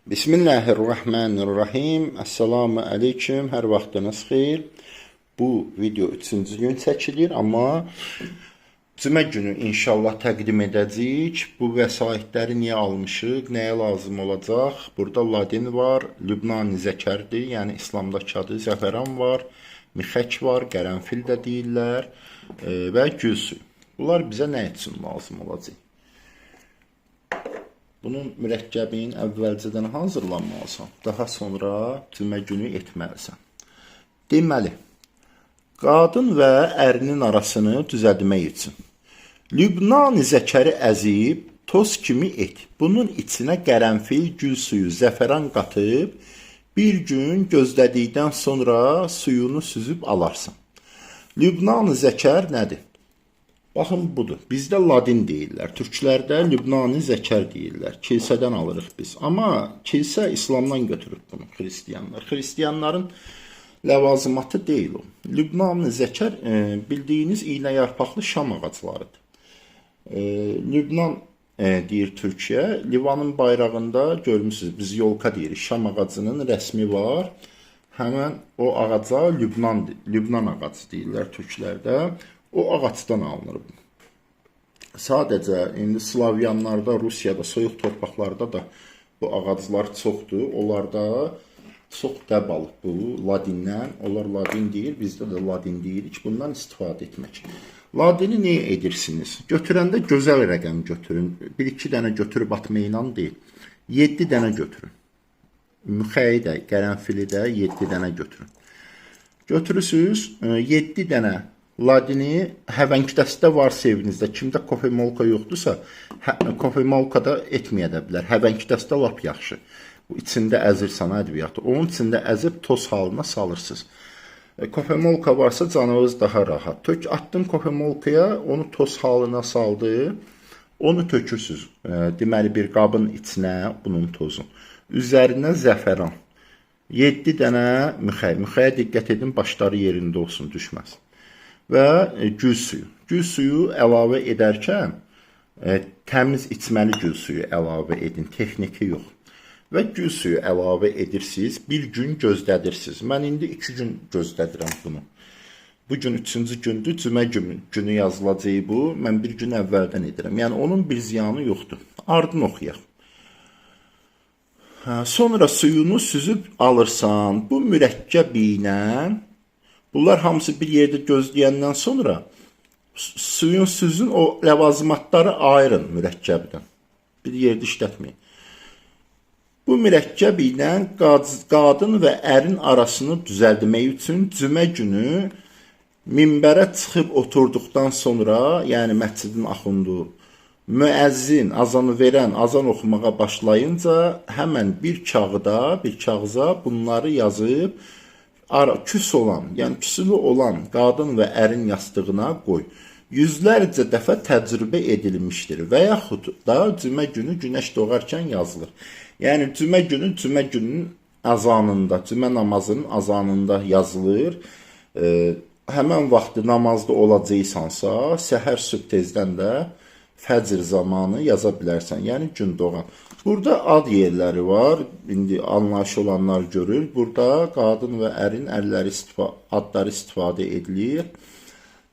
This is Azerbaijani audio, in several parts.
Bismillahirrahmanirrahim. Esselamu aleyküm. Hər vaxtınız xeyir. Bu video 3-cü gün çəkilir, amma cümə günü inşallah təqdim edəcəyik. Bu vəsaitləri niyə almışıq, nəyə lazım olacaq? Burada ladin var, Lübnani zəkərdir, yəni İslamdakı adı zəfəran var, mixək var, qərənfil də deyirlər və gül suyu. Bunlar bizə nə üçün lazım olacaq? Bunun mürəkkəbini əvvəlcədən hazırlanmalısan, daha sonra cümə günü etməlisən. Deməli, qadın və ərinin arasını düzəltmək üçün Lübnani zəkəri əzib, toz kimi et. Bunun içinə qərənfil, gül suyu, zəfəran qatıb, bir gün gözlədikdən sonra suyunu süzüb alarsan. Lübnani zəkər nədir? Baxın budur. Bizdə ladin deyirlər. Türklərdə Lübnani zəkər deyirlər. Kilsədən alırıq biz. Amma kilsə İslamdan götürüb bunu xristianlar. Xristianların ləvazimatı deyil o. Lübnani zəkər bildiyiniz iynə yarpaqlı şam ağaclarıdır. Lübnan deyir Türkiyə. Livanın bayrağında görmüsünüz, biz yolka deyirik. Şam ağacının rəsmi var. Həmən o ağaca Lübnan ağacı deyirlər türklərdə. O ağacdan alınır bu. Sadəcə indi Slavyanlarda, Rusiyada, soyuq torpaqlarda da bu ağaclar çoxdur. Onlarda çox dəb alıb bu ladindən. Onlar ladin deyir, bizdə də ladin deyirik. Bundan istifadə etmək. Ladini niyə edirsiniz? Götürəndə gözəl rəqəm götürün. 1-2 dənə götürüb atmayla deyil. 7 dənə götürün. Müxəyi də, qərənfili də 7 dənə götürün. Götürürsünüz 7 dənə ladini həvəngdəstə varsa evinizdə, kimdə kofemolka yoxdursa, kofemolka da etməyə də bilər. Həvəngdəstə lap yaxşı. Bu içində əzirsən ədviyyatı. Onun içində əzib toz halına salırsınız. Kofemolka varsa canınız daha rahat. Tök atdın kofemolkaya, onu toz halına saldı. Onu tökürsünüz. Deməli bir qabın içinə bunun tozun. Üzərinə zəfəran. 7 dənə müxəy. Müxəyə diqqət edin, başları yerində olsun, düşməz. Və gül suyu. Gül suyu əlavə edərkən təmiz içməli gül suyu əlavə edin, texniki yox. Və gül suyu əlavə edirsiniz, bir gün gözlədirsiniz. Mən indi 2 gün gözlədirəm bunu. Bu gün 3-cü gündür, cümə günü yazılacaq bu. Mən bir gün əvvəldən edirəm. Yəni onun bir ziyanı yoxdur. Ardını oxuyaq. Sonra suyunu süzüb alırsan. Bu mürəkkəb ilə bunlar hamısı bir yerdə gözləyəndən sonra suyun süzün o ləvazimatları ayırın mürəkkəbdən. Bir yerdə işlətməyin. Bu mürəkkəb ilə qadın və ərin arasını düzəltmək üçün cümə günü minbərə çıxıb oturduqdan sonra, yəni məscidin axundu, müəzzin, azanı verən azan oxumağa başlayınca həmən bir kağıda, bir kağıza bunları yazıb küs olan, yəni küsülü olan qadın və ərin yastığına qoy. Yüzlərcə dəfə təcrübə edilmişdir və yaxud da cümə günü günəş doğarkən yazılır. Yəni cümə günü cümə gününün azanında, cümə namazının azanında yazılır. Həmən vaxtı namazda olacaqsansa, səhər sübh tezdən də fəcr zamanı yaza bilərsən. Yəni gün doğan. Burada ad yerləri var. İndi anlayışı olanlar görür. Burada qadın və ərin ərləri adları istifadə edilir.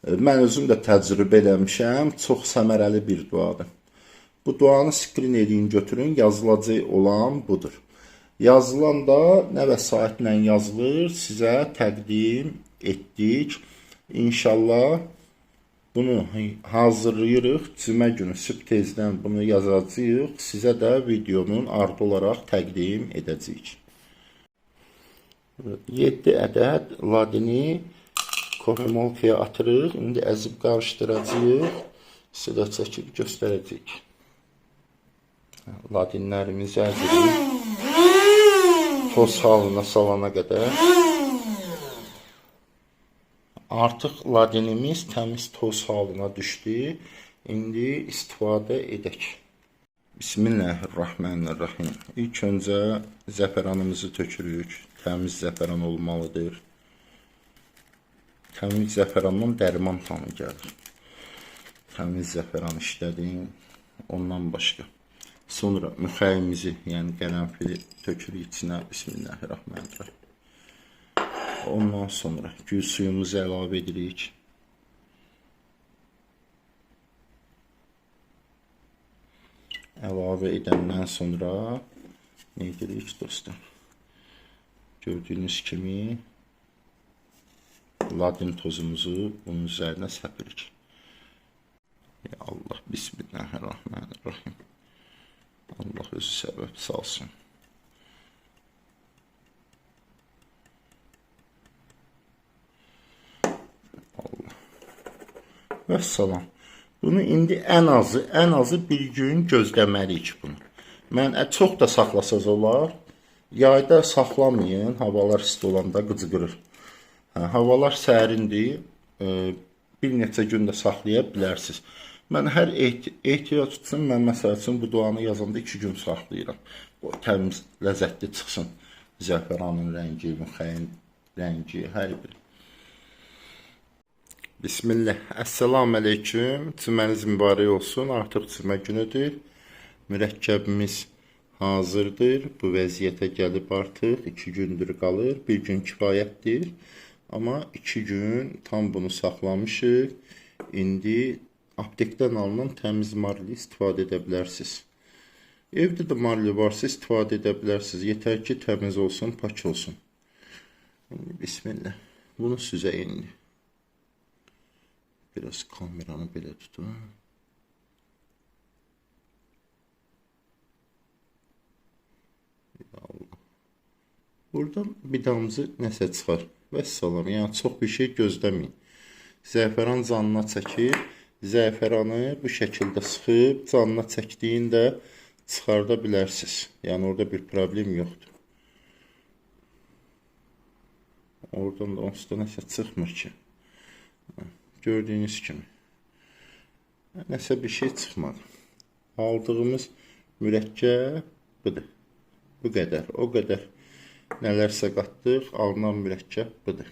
Mən özüm də təcrübə eləmişəm. Çox səmərəli bir duadır. Bu duanı skrin eləyin, götürün. Yazılacaq olan budur. Yazılan da nə vəsaitlə yazılır, sizə təqdim etdik. İnşallah bunu hazırlayırıq. Cümə günü sübh tezdən bunu yazacağıq. Sizə də videonun ardı olaraq təqdim edəcəyik. 7 ədəd ladini kofemolkaya atırıq. İndi əzib qarışdıracağıq. Sizə də çəkib göstərəcəyik. Ladinlərimizi əzirik. Toz halına salana qədər. Artıq ladinimiz təmiz toz halına düşdü. İndi istifadə edək. Bismillahirrahmanirrahim. İlk öncə zəfəranımızı tökürük. Təmiz zəfəran olmalıdır. Təmiz zəfərandan dərman tanı gəlir. Təmiz zəfəran işlədin. Ondan başqa. Sonra müxəyimizi, yəni qərənfili tökürük içinə. Bismillahirrahmanirrahim. Ondan sonra gül suyumuzu əlavə edirik. Əlavə edəndən sonra nə edirik dostlar? Gördüyünüz kimi ladin tozumuzu bunun üzərinə səpirik. Ya Allah, Bismillahirrahmanirrahim. Allah özü səbəb salsın. Allah. Vəssalam. Bunu indi ən azı bir gün gözləməliyik bunu. Mən çox da saxlasaz olar. Yayda saxlamayın, havalar isti olanda qıcıqırır. Hə, havalar sərindir, bir neçə gün də saxlaya bilərsiniz. Mən hər ehtiyac üçün, mən məsəl üçün bu duanı yazanda 2 gün saxlayıram. O təmiz, ləzzətli çıxsın. Zəfəranın rəngi, müxəyin rəngi, hər biri. Bismillah. Əssalamu aleyküm. Cüməniz mübarək olsun. Artıq cümə günüdür. Mürəkkəbimiz hazırdır. Bu vəziyyətə gəlib artıq 2 gündür qalır. Bir gün kifayətdir. Amma 2 gün tam bunu saxlamışıq. İndi aptekdən alınan təmiz marli istifadə edə bilərsiniz. Evdə də marli varsa istifadə edə bilərsiniz. Yetər ki, təmiz olsun, pak olsun. Bismillah. Bunu süzək indi. Biraz kameranı belə tutun. Ya Allah. Buradan bir damcı nəsə çıxar. Vəssalam. Yəni çox bir şey gözləməyin. Zəfəran canına çəkir. Zəfəranı bu şəkildə sıxıb canına çəkdiyində çıxarda bilərsiniz. Yəni orada bir problem yoxdur. Oradan da onsuz da nəsə çıxmır ki. Gördüyünüz kimi. Nəsə bir şey çıxmadı. Aldığımız mürəkkəb budur. Bu qədər. O qədər nələrsə qatdıq, alınan mürəkkəb budur.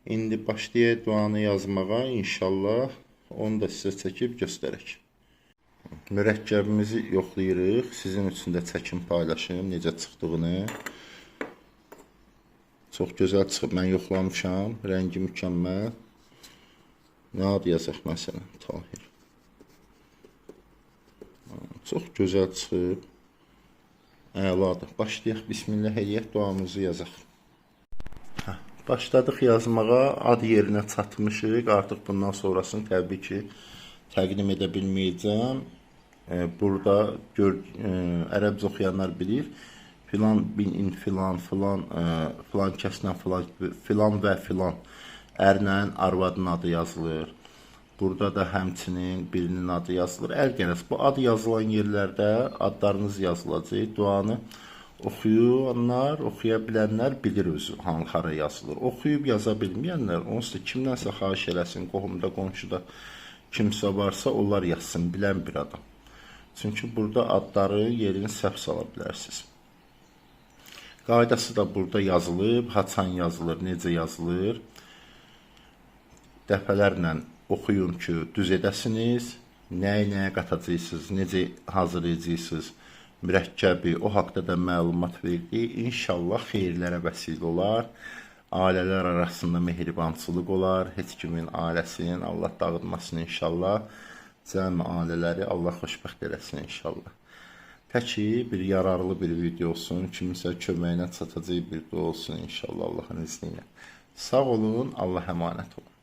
İndi başlayaq duanı yazmağa inşallah. Onu da sizə çəkib göstərək. Mürəkkəbimizi yoxlayırıq. Sizin üçün də çəkim paylaşım, necə çıxdığını. Çox gözəl çıxıb. Mən yoxlamışam. Rəngi mükəmməl. Nə ad yazaq məsələn? Tahir. Çox gözəl çıxıb. Əladır. Başlayaq. Bismillah eləyək. Duamızı yazaq. Başladıq yazmağa. Ad yerinə çatmışıq. Artıq bundan sonrasını təbii ki, təqdim edə bilməyəcəm. Burada ərəbcə oxuyanlar bilir. Filan bin filan, filan, filan kəslə filan, filan və filan ərlə arvadın adı yazılır. Burada da həmçinin birinin adı yazılır. Əlqərəz, bu ad yazılan yerlərdə adlarınız yazılacaq. Duanı oxuyanlar, oxuya bilənlər bilir özü hara yazılır. Oxuyub yaza bilməyənlər, onsuz da kimdənsə xahiş eləsin, qohumda, qonşuda kimsə varsa onlar yazsın, bilən bir adam. Çünki burada adları yerini səhv sala bilərsiniz. Qaydası da burada yazılıb, haçan yazılır, necə yazılır. Dəfələrlə oxuyun ki, düz edəsiniz, nəyi nəyə qatacaqsınız, necə hazırlayacaqsınız, mürəkkəbi, o haqda da məlumat verdi. İnşallah xeyirlərə vəsilə olar, ailələr arasında mehribançılıq olar, heç kimin ailəsinin Allah dağıtmasın inşallah, cəmi ailələri Allah xoşbəxt eləsin inşallah. Təki bir yararlı bir video olsun, kiminsə köməyinə çatacaq bir dua olsun inşallah Allahın izni ilə. Sağ olun, Allah əmanət olun.